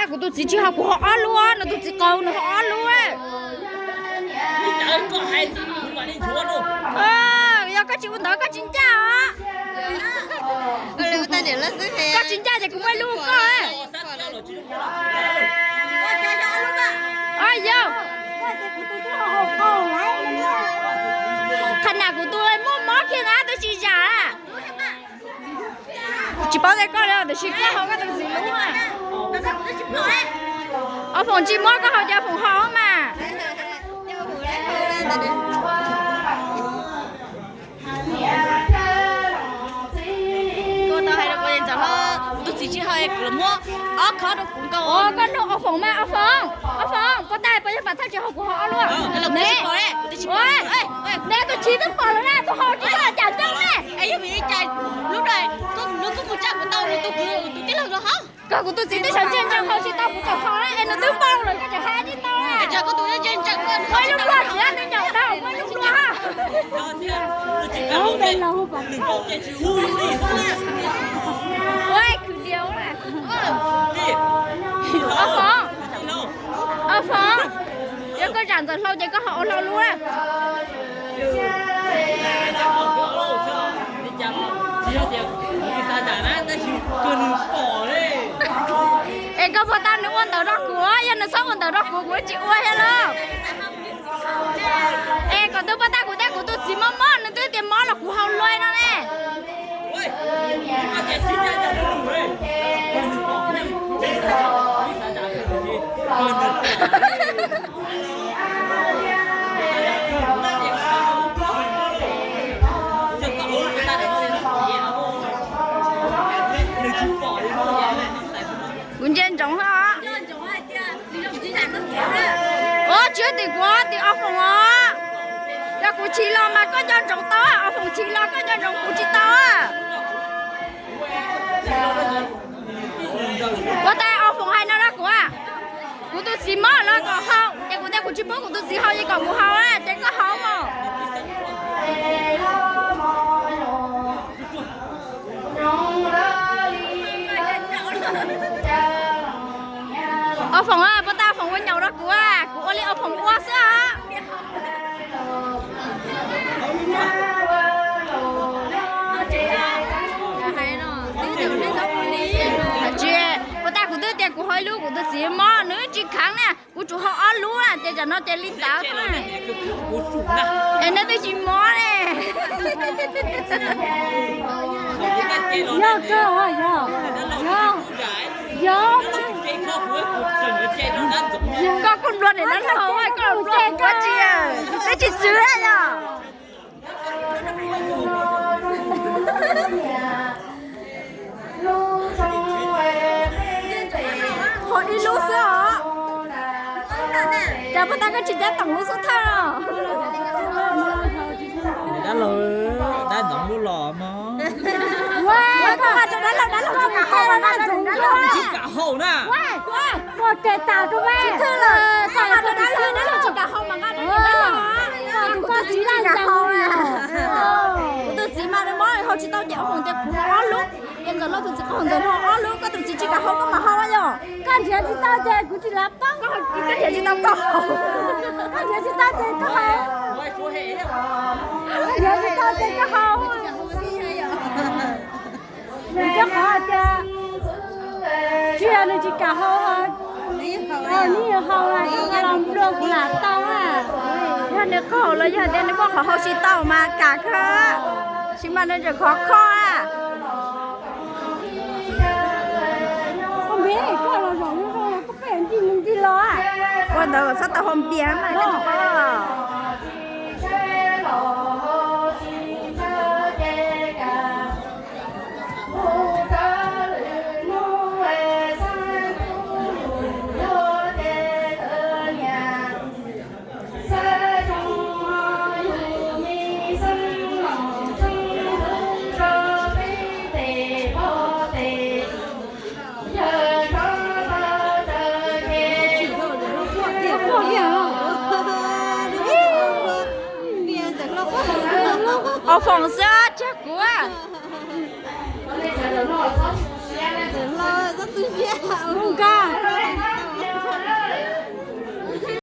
Kuv tus txiv tsis haus, kuv haus ob lub, nws tus txiv qaug nws haus ob lub. Yog koj tsis ua ntawd koj tsis ncaj os. Koj tsis ncaj ces kuv muaj ib lub koj. Yog, qhov nas kuv tus muaj mob kiag na twb tsis zam. Tsis paub tias koj li tiam sis koj haus koj tus txiv lub. Ob Foom tsis mob koj haus ces Foom haus mas. Kuv tau hais rau kuv tus txiv tsis haus, kuv los muab ob khob rau kuv nkaus. Koj nug Ob Foom mas, Ob Foom, Ob Foom, puas tau, puas yog pam thawj tsis haus kuv haus ob lub? Ne, tus txiv twb pom lawm na, tus haus tsis tau cas ncaj ne. Lub no, lub kuv tsa kuv tau tus kwv tus tij laug los haus. Koj kuv tus txiv twb sawv ntseg ntsees haus tsis tau kuv tseem haus na, es nws twb npau lawm koj tseem hais tsis tau na. Muaj ib lub luaj txiv, nws nyaum dhau muaj ib lub luaj. Ua khwv diav. Ob Foom, Ob Foom, yog koj zam Ntxawm Hlau ces koj haus ua hlau lub. Es koj puas tau nws ua ntawd rau kuv, yog nws txhob ua ntawd rau kuv kuv tsis ua thiab lauj. Es kom nws puas tau, kuv tias kuv tus txiv mob mob, nws twb tias mob los kuv haus luaj no ne. Kuv ntsia ntsoov os. Os, tsis yog tim kuv, tim Ob Foom os. Yog kuv chim los mas koj nco ntsoov tau, Ob Foom chim los koj nco ntsoov kuv tsis tau. Puas tau Ob Foom hais no rau kuv, kuv tus txiv mob los kom haus, ces kuv tias kuv tsis pub kuv tus txiv haus, ces kom kuv haus, ces koj haus mas. Ob Foom, puas tau Foom ua nyaum rau kuv, kuv ua li Ob Foom ua xwb. Tsis, puas tau kuv twb tias kuv haus ib lub, kuv tus txiv mob nws tsis kheev na, kuv tsuas haus ob lub na, ces tam no ces li ntawd. Es nws twb tsis mob ne. Yog kawg, yog, yog, yog. Koj kuj nplua niam dab laug, koj kuv tsis, twb tsis txwv yog. Haus ib lub xwb os. Cas puas tau koj tsis cab toom lub xub thawj os? Dab laug, dab ntxoov lub los mog. Koj nqa rau dab laug, dab laug tsis kam haus, dab laug tsis kam haus na. Koj nqa rau dab laug, dab laug tsis kam haus mas nqa rau niam dab laug. Kuv tus txiv tsis kam haus na. Kuv tus txiv mas nws mob haus tsis tau ces Ob Foom tias kuv haus ob lub, ces Ntxawm Lauj tus txiv qaug Ntxawm Lauj ob lub, koj tus txiv tsis kam haus koj mam haus yom. Koj nrhiav tsis tau ces kuv tsis lav paub. Koj nrhiav tsis tau koj haus. Koj nrhiav tsis tau ces koj haus. Koj nrhiav tsis tau ces koj haus. Nws cov qhov tias tsis yog nws tsis kam haus, nws yeej haus, nws yeej haus, nws los nplua kuv lam tau na. Yog nws qaug los yog tias nws muaj qhov haus tsis tau mas kam kawg, tsis mas nws tseem khov kho na. Ua ntawd kom txhob tau hau npias mas koj tsis paub. Ob Foom xwb tsis yog kuv. Txawm hlau txhob tu siab, nkag.